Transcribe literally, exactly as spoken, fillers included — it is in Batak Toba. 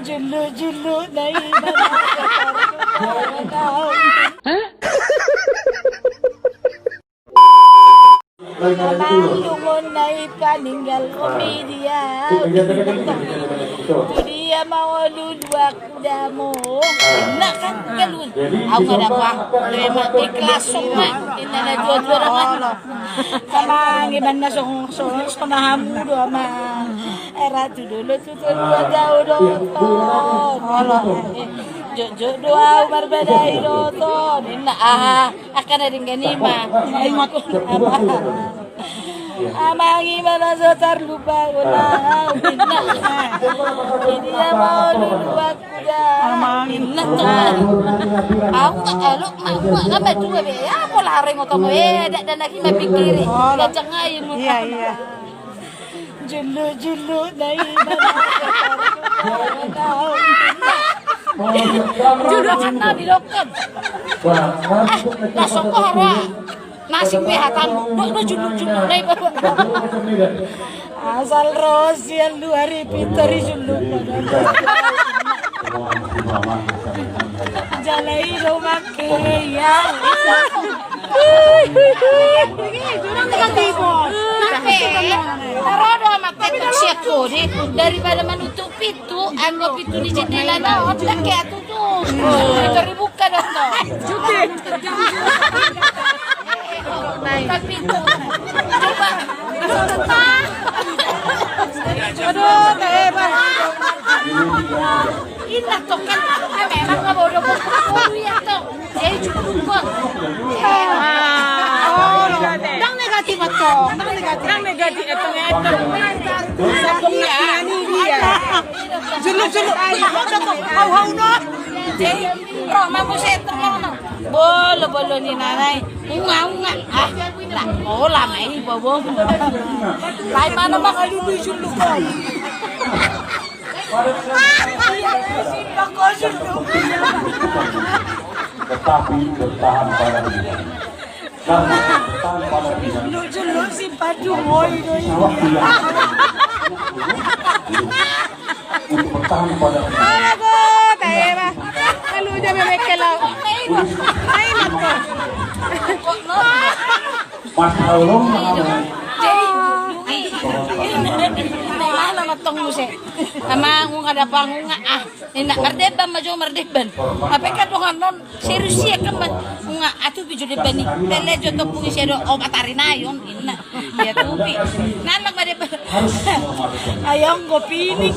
Julu-julu na i mana. Amang lungun na i paninggal komedia. Tu dia ma olo luak kudamu. Enak kan galun. Au nga dapang. Lemak ikhlas semua. Inna na jua-jua. Amang iban na song song sona hamu do amang. Era tu dulu tu tu dua jauh do. Jok jok do au marbadai do to. Inna aha. Akan ada ganima. Ingot. Amang i mana so tarlupa guna. Inna. Ini dia mau dulu aku dah. Amang. Inna to. Au tak elok mak mak kan baju be ya pola reng otong be dak dan lagi mapikiri. Ya jangan. Iya iya. Julu-julu na i mana. Julu na di dokter. Langsung ko hara. Nasib be hatamu. Dok dok julu-julu na i baru. Asal ro sian luar i pintor i julu. Jala i do make ya. Nang negatif. Taro do amat tetok siak kode daripada manutup pintu anggo pintu di jendela na otak kayak tutup. Pintu dibuka dong to. Tapi coba. Aduh, teh. Inna to kan, memang nggak bodoh bodoh ya to. Jadi cukup kok. Nang negatif atong, nang negatif. Nang negatif atong ya. Sabung ya. Ini dia. Julu julu. Hau hau no. Jadi roh mamu seter no. Bolo bolo ni nanai. Unga unga. Ah, lah, oh lama ini bobo. Lai mana maka dulu julu kau. Tetapi bertahan pada pilihan. Karena bertahan pada pilihan. Lucu lu si Padu woi doi. Sawah pilihan. Untuk bertahan pada pilihan. Alah go, tahe bah. Lalu dia memekkel lau. Main apa? Mas Aulung mengambil. Jadi, mana matong muse? Sama ngunga dapang ngunga ah. Inna mardeban ma jo mardeban. Apa kan dongan non serius ya kan ngunga atu pijo deban ni. Tele jo topung isi do obat ari nayon inna. Ya tupi. Nanak mardeban. Ayong go pinik.